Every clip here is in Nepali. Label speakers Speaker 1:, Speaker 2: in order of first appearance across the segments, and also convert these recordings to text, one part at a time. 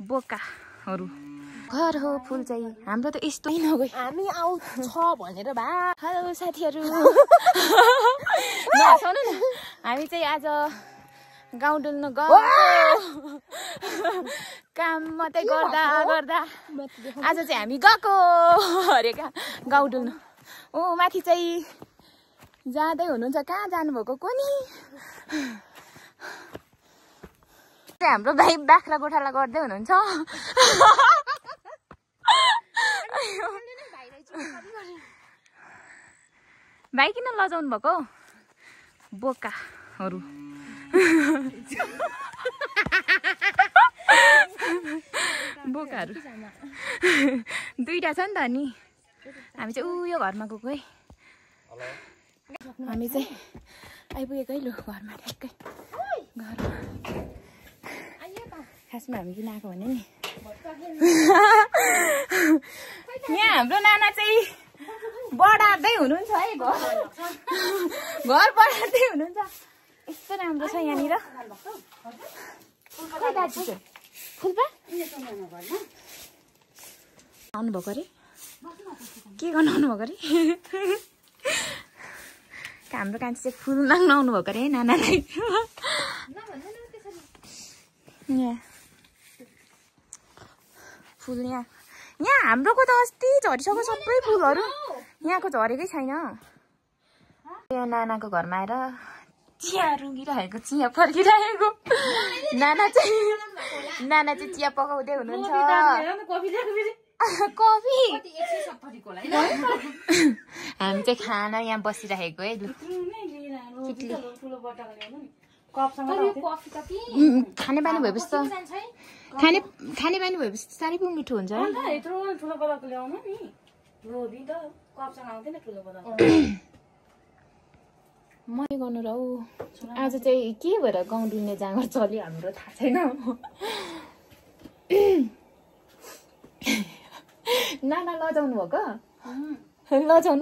Speaker 1: बोकाहरू घर हो फुल चाहिँ हाम्रो त यस्तो नै नगयो
Speaker 2: हामी आउँछ भनेर भा
Speaker 1: हेलो साथीहरू नहसाउनु न हामी चाहिँ आज गाउँ डुल्न गएको काम मात्रै गर्दा गर्दा आज चाहिँ हामी गएको अरे गाउँ डुल्न ओ माथि चाहिँ जाँदै हुनुहुन्छ कहाँ जानुभएको कोनी हाम्रो भाइ बाख्रा गोठाला गर्दै हुनुहुन्छ भाइ किन लजाउनु भएको बोकाहरू बोकाहरू दुईटा छ नि त नि हामी चाहिँ उयो घरमा गएको है हामी चाहिँ आइपुगेको है लु घरमा ठ्याक्कै घरमा खासमा हामी किन आएको भने नि यहाँ हाम्रो नाना चाहिँ बढार्दै हुनुहुन्छ है घर बढार्दै हुनुहुन्छ यस्तो राम्रो छ यहाँनिर फुलपा आउनुभएको अरे के गर्नु आउनुभएको अरे हाम्रो कान्छी चाहिँ फुल माग्न आउनुभएको अरे नानालाई यहाँ फुल यहाँ हाम्रोको त अस्ति झरिसक्यो सबै फुलहरू यहाँको झरेकै छैन यहाँ नानाको घरमा आएर चिया रुँगिरहेको चिया फर्किरहेको नाना चाहिँ चिया पकाउँदै हुनुहुन्छ कफी हामी चाहिँ खाना यहाँ बसिरहेको है खाने बानी भएपछि त खाने बानी भएपछि साह्रै पनि मिठो हुन्छ मैले गर्नु र आज चाहिँ के भएर गाउँ डुल्ने जाँगर चल्यो हाम्रो थाहा छैन नाना लजाउनु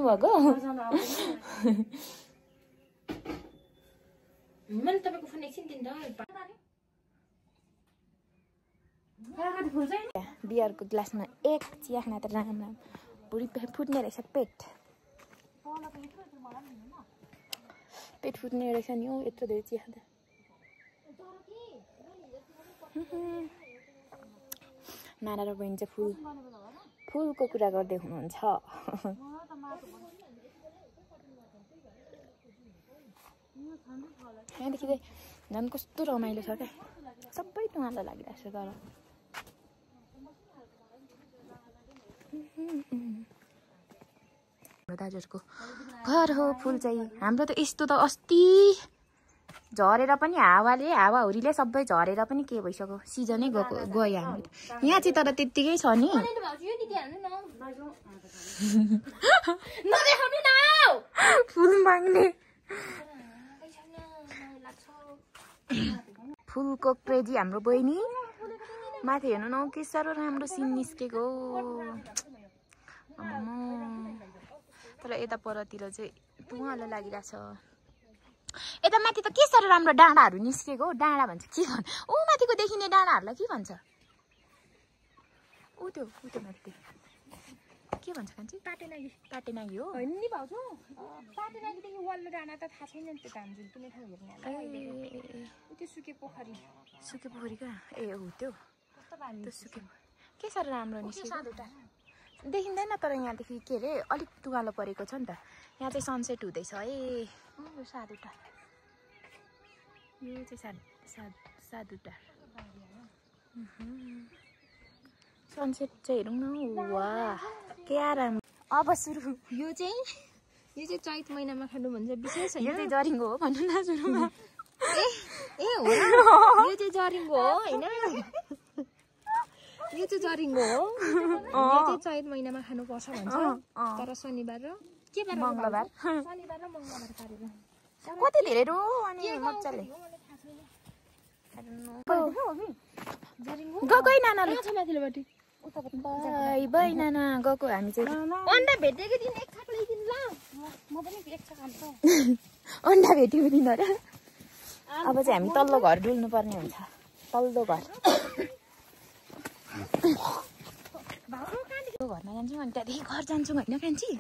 Speaker 1: भएको
Speaker 2: मैले तपाईको फोन एकछिन दिन्छ
Speaker 1: बियरको ग्लासमा एक चिया खाना त राम्रो भुँडी फुट्ने रहेछ पेट फुट्ने रहेछ नि हो यत्रो धेरै चिया खाँदा नाना र बहिनी चाहिँ फुलको कुरा गर्दै हुनुहुन्छ यहाँदेखि चाहिँ झन् कस्तो रमाइलो छ क्या सबै उहाँलाई लागिरहेको छ तर हाम्रो दाजुहरूको घर हो फुल चाहिँ हाम्रो त यस्तो त अस्ति झरेर पनि हावाहुरीले सबै झरेर पनि के भइसक्यो सिजनै गयो हाम्रो यहाँ चाहिँ तर त्यत्तिकै छ नि फुल माग्ने फुलको क्रेजी हाम्रो बहिनी माथि हेर्नु न के साह्रो राम्रो सिन निस्केको तर यता परतिर चाहिँ धुवाँले लागिरहेछ यता माथि त के साह्रो राम्रो डाँडाहरू निस्केको डाँडा भन्छ के भन्छ ऊ माथिको देखिने डाँडाहरूलाई के भन्छ ऊ त्यो माथि के भन्छ कान्छी पाटेनागी हो
Speaker 2: हैन नि भाउजू पाटेनागीदेखि वल्लो डाँडा त थाहा छैन नि त्यो धामजुल कुनै ठाउँ हेर्ने त्यो सुके पोखरी
Speaker 1: कहाँ ए हो त्यो सुके के साह्रो राम्रो निस्केको देखिँदैन तर यहाँदेखि के अरे अलिक तुवालो परेको छ नि त यहाँ चाहिँ सनसेट हुँदैछ है साधुटा यो चाहिँ साधुटा सनसेट चाहिँ हेरौँ न वाह के आराम अब सुरु
Speaker 2: यो चाहिँ चैत महिनामा खानु भन्छ विशेष
Speaker 1: यो चाहिँ जरिङ्गो हो भन्नु न सुरुमा
Speaker 2: ए हो यो चाहिँ जरिङ्गो हो हैन यो चाहिँ जरिङ्गो हो यो चाहिँ चैत महिनामा खानु पर्छ भन्छ तर शनिबार र के बार
Speaker 1: मंगलबार
Speaker 2: शनिबार र मंगलबार पारेर
Speaker 1: कति धेरै रो अनि मज्जाले गएको है नानाले
Speaker 2: माथिल्लोपट्टि
Speaker 1: बाई नाना गएको हामी चाहिँ
Speaker 2: अन्डा भेटेको दिन एक छाक ल्याइदिनु ल म पनि एक छाक खान्छ
Speaker 1: अन्डा भेटेको दिन र अब चाहिँ हामी तल्लो घर डुल्नु पर्ने हुन्छ तल्लो घर घरमा जान्छौँ अनि त्यहाँदेखि घर जान्छौँ होइन कान्छी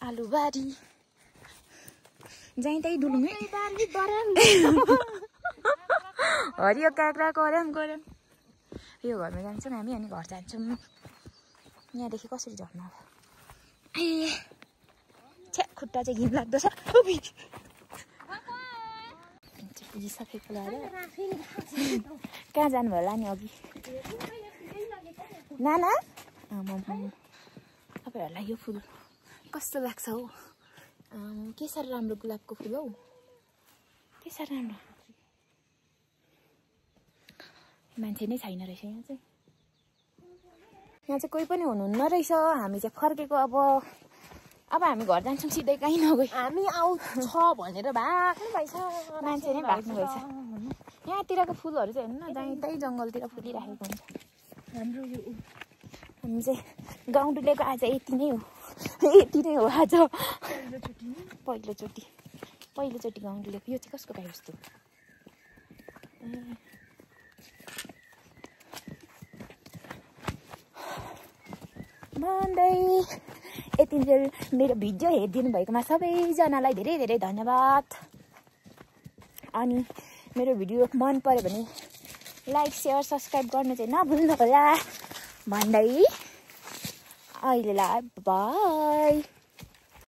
Speaker 1: आलुबारी जाँ त्यही डुलौँ है हरियो काँक्रा गरम गरम यो घरमा जान्छौँ हामी अनि घर जान्छौँ यहाँदेखि कसरी झर्नु अब ए छ्या खुट्टा चाहिँ घिन लाग्दो छ पुगिसकेको होला कहाँ जानुभयो होला नि अघि नाना तपाईँहरूलाई यो फुल कस्तो लाग्छ हौ के साह्रो राम्रो गुलाबको फुल हौ के साह्रो राम्रो मान्छे नै छैन रहेछ यहाँ चाहिँ कोही पनि हुनुहुन्न रहेछ हामी चाहिँ फर्केको अब हामी घर जान्छौँ सिधै कहीँ नगई
Speaker 2: हामी आउँछ भनेर भाग्नु भएछ
Speaker 1: मान्छे नै भाग्नु भएछ यहाँतिरको फुलहरू चाहिँ हेर्नु न जहीँ त्यही जङ्गलतिर फुलिराखेको हुन्छ
Speaker 2: हाम्रो
Speaker 1: हामी चाहिँ गाउँ डुलेको आज यति नै हो आज पहिलोचोटि गाउँ डुलेको यो चाहिँ कसको गाई जस्तो भन्दै यति बेर मेरो भिडियो हेरिदिनु भएकोमा सबैजनालाई धेरै धेरै धन्यवाद अनि मेरो भिडियो मन पर्यो भने लाइक सेयर सब्सक्राइब गर्नु चाहिँ नभुल्नु होला भन्दै अहिलेलाई बाई।